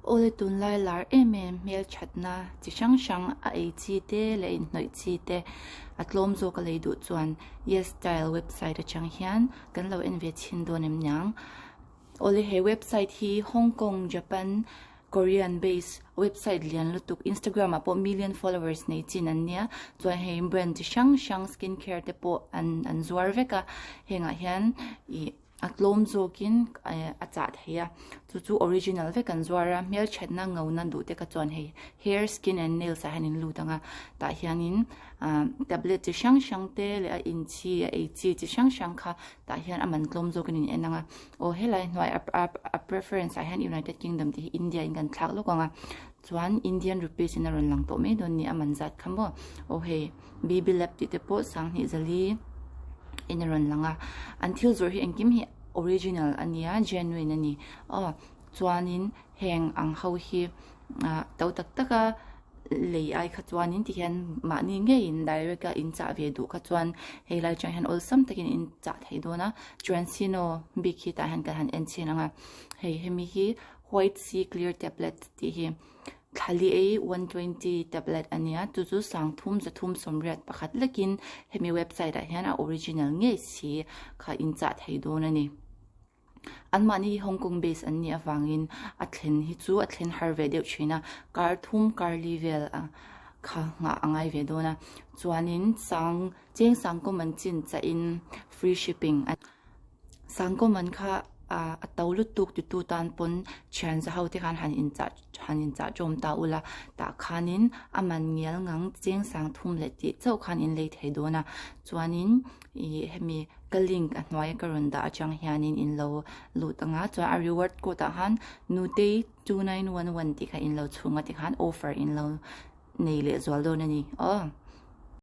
Awle tunlai lar em em hmelthatna chi hrang hrang a ei chi te leh a inhnawih chi te a tlawm zawk a lei duh chuan yes style website atang hian kan lo en ve chhin dawn em niang. Awle he website hi Hong Kong, Japan, Korean base website lian lutuk Instagram ah pawh million followers nei chin an nia chuan hei brand chi hrang hrang skin care te pawh an an zuar vek a hengah hian ih a tlawm zawkin a chah thei a chu chu original vek an zuar a hmelthatna ngona duh te kha chuan hei hair skin and nails ah hian in lut ang a tah hianin ah tablet chi hrang hrang te leh a in chi a ei chi chi hrang hrang kha tah hian a man tlawm zawkin in en ang a aw helai hnuai a a preference ah hian united kingdom tih hi india in kan thlak lawk ang a chuan indian rupees in a rawn lang tawh mai dawn a ni a man zat kha maw aw hei. Baby lab tih te pawh sanghnih zali in a rawn lang a an thil zawrh hi engkim hi original a nia genuine a ni aw chuanin heng ang ho hi ah to tak tak a lei ai kha chuanin tihian mahni ngeiin direct a in chah ve duh kha chuan hei lai atang hian awlsam takin in chah thei dawn a chuansino bik hi tah hian kan han en chhin ang a hei hemi hi white sea clear tablet tih hi. Thlali ei 120 tablet a nia, chu chu sangthum zathum sawmriat pakhat lekin hemi website ah hian a original ngei si kha in chah thei dawn a ni. Anmahni hi Hong Kong base an nih avangin a thlen hi chu a thlen har ve deuh thin a, kar thum kar li vel kha nghah a ngai ve dawn a, chuanin sang cheng sangkawm an chin chahin free shipping a. Sangkawm an kha a to lutuk titu tan pawn thian za ho te khan han inchah han inchah tawm ta ula tah khanin a man ngial ngang cheng sang thum leh tih chauh khan in lei thei dawn a chuanin ih hemi ka link a hnuaia ka rawn dah atang hianin in lo lut ang a chuan a reward code ah khan nutei 2911 tih kha in lo chhung a tikhan offer in lo nei leh zual dawn a ni aw.